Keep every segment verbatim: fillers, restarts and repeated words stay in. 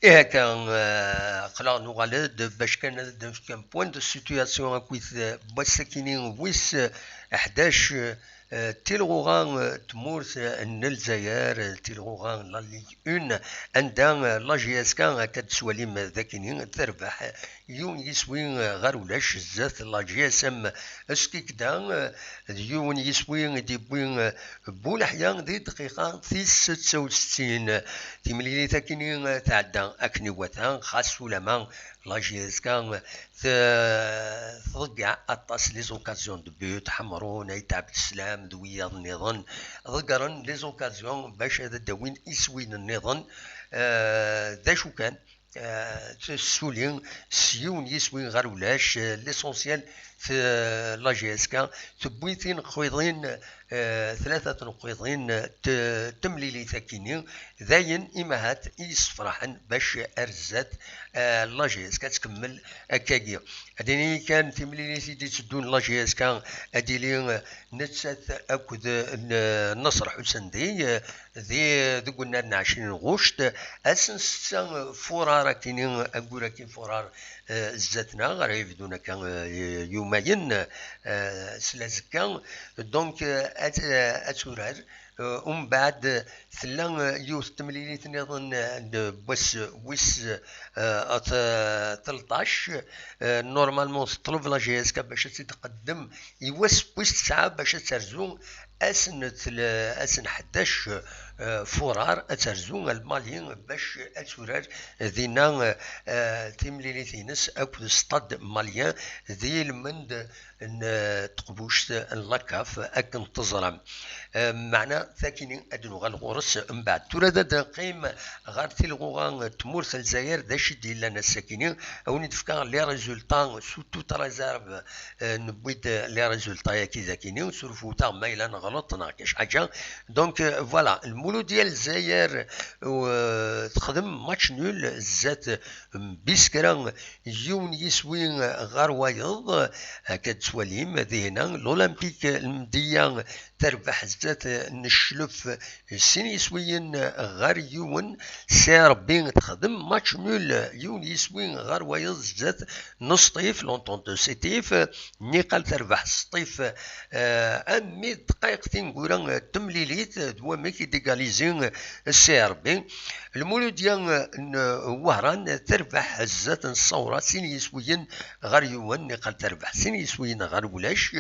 Ihi akka, eh, aql-aɣ nuɣal-d bac kan ad d-nefk un point de situation akkit, eh, n wass-akini wis, eh, ḥdac, eh, tilɣuɣa, eh, n tmurt, eh, n Lezzayer, eh, tilɣuɣa n la Ligue un, anda, eh, la J S K, akka d-teswalim d akini, terbeḥ, eh, yiwen yiswi, eh, ɣer ulac zdat la G S M Skikda, eh, d yiwen yiswi i d-yewwi, eh, Buleḥya di dqiqa tis setta u settin. Timlilit akini, eh, tɛedda akken iwata, xas ulama la G S K, eh, t-, tḍeggeɛ aṭas les occasions de but, Ḥemrun, Ayt Ɛebdeslam d wiyaḍ nniḍen, ḍeggren les occasions bac ad d-awin iswiyen nniḍen. Eh, d acu kan, eh, tessuli s yiwen yiswi ɣer ulac, eh, l'essentiel, t-, la G S K tewwi tineqqiḍin, eh, tlata tneqqiḍin, eh, t-, temlilit akini, d ayen imahat i yessefraḥen bac ar zdat, eh, la G S K ad tkemmel akkagi. Ad nini kan timlilit i d-itteddun la G S K ad tili, eh, nettat akked, eh, n-, Naṣer Ḥusendi, eh, di, deg unnar n ɛecrin ɣuct, ass n setta furar akini, aggur akin furar, eh, zdat-neɣ, ara yebdun akka, eh, yumayen, eh, s lazekka. Donc, eh, ad, eh, ad turar. Eh, umbeɛd, eh, tella, eh, yiwet n temlilit nniḍen, eh, n wass wis, eh, t-, tleṭṭac. Eh, normalement teṭleb la G S K bac ad tt-id-tqeddem i wass wis tesɛa bac ad terzu ass n tel-, ass n ḥdac, eh, furar, ad terzu ar Mali bac ad turar dinna, eh, timlilit-ines akked stade malien di lmend n, eh, teqbuct n la CAF akken teẓram. Eh, meɛna takini ad nuɣal ɣur-s mbeɛd. Tura ad d-neqqim ɣer tilɣuɣa n tmurt n Lezzayer, d acu i d-yellan ass-akini, a wen-d-fkeɣ les résultats sous toute réserve. Eh, newwi-d les résultats-yaki d akini, surfut-aɣ ma yella neɣleḍ neɣ kac ḥaǧa. Donc, eh, voilà, Lmuludya n Lezzayer, eh, texdem match nul zdat n Biskra, yiwen yiswi ɣer wayeḍ, akka d-tettwalim dihna. L'Olympique Lmedya terbeḥ zdat n Cclef sin yiswiyen ɣer yiwen. C R B texdem match nul, yiwen yiswi ɣer wayeḍ zdat n Sṭif, l'Entente de Sétif. Niqal terbeḥ Sṭif, eh, armi d ddqayeq tineggura, eh, n temlilit, eh, d wamek i d-égaliser, eh, C R B. Lmuludya, eh, n Wehran terbeḥ zdat n Ṣṣawra sin yiswiyen ɣer yiwen, niqal terbeḥ sin yiswiyen ɣer ulac.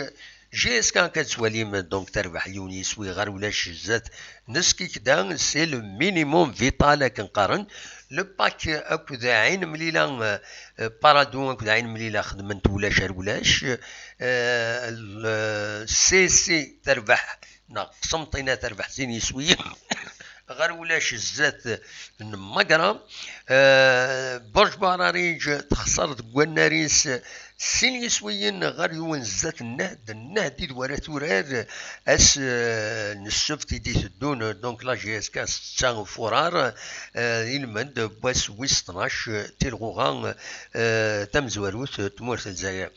G S K akka tettwalim, donc terbeḥ yiwen yiswi ɣer ulac zdat n Skikda, c'est le minimum vital akken qqaren. Le Pak akked Ɛin Mlila, eh, Paradou akked Ɛin Mlila xedmen-t ulac ar ulac. Eh, le C C terbeḥ, neɣ Qsenṭina terbeḥ sin yiswiyen ɣer ulac zdat n Magra. Eh, Burj Barariǧ texṣer deg wannar-is sin yiswiyen ɣer yiwen zdat n Nehd. Nehd i d wara turar ass, eh, n ssebt i d-iteddun, donc la G S K setta furar, eh, ilmend n wass wis tnac, eh, tilɣuɣa, eh, tamezwarut, eh, tmurt n Lezzayer.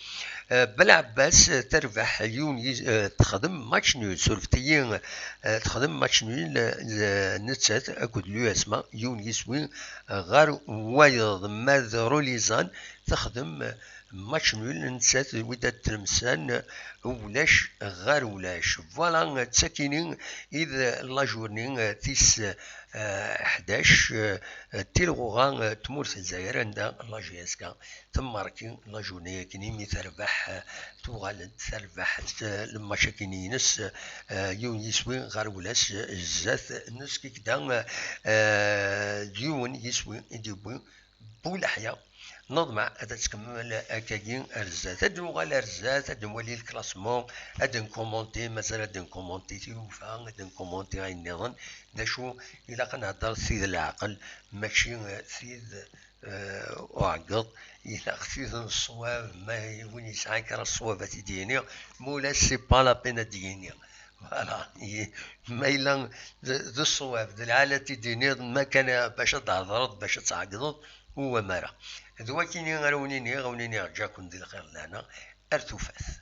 Eh, Belɛebbas, eh, terbeḥ yiwen yiz-, eh, texdem match nul, surfet-iyi, eh, texdem match nul, eh, nettat akked l'U S M A, yiwen yiswi, eh, ɣer wayeḍ, ma d Rolizan texdem, eh, match nul, nettat d Wydad Tlemsan, eh, ulac ɣer ulac. Voilà, eh, d takini i d la journée, eh, tis, eh, ḥdac, eh, tilɣuɣa, eh, tmurt n Lezzayer, anda la G S K temmarki la journée-akini mi terbeḥ, eh, tuɣal-d terbeḥ, eh, le match-akini-ines, eh, yiwen yiswi ɣer ulac, eh, zdat n Skikda, eh, d yiwen yiswi i d-yewwi Buleḥya. Neḍmeɛ ad tkemmel akkagi ar zdat. Ad nuɣal ar zdat, ad nwali le classement, ad nkumunti, mazal ad nkumunti tilufa, ad nkumunti ayen nniḍen. D acu ilaq ad nehder s tid n leɛqel, mačči, eh, tid eh, uɛeggeḍ, ilaq tid n ṣṣwab, ma win yesɛan kra n ṣṣwab ad t-id-yini, ma ulac, c'est pas la peine ad d-yini. Voilà, i-, ma yella d, d ṣṣwab, d lɛali ad t-id-tiniḍ, ma kan bac ad d-thedreḍ, bac ad tɛeggḍeḍ, u wamara. D wakini ara wen-iniɣ, ara wen-iniɣ ǧǧa-ken di lxir d lehna, ar tufat.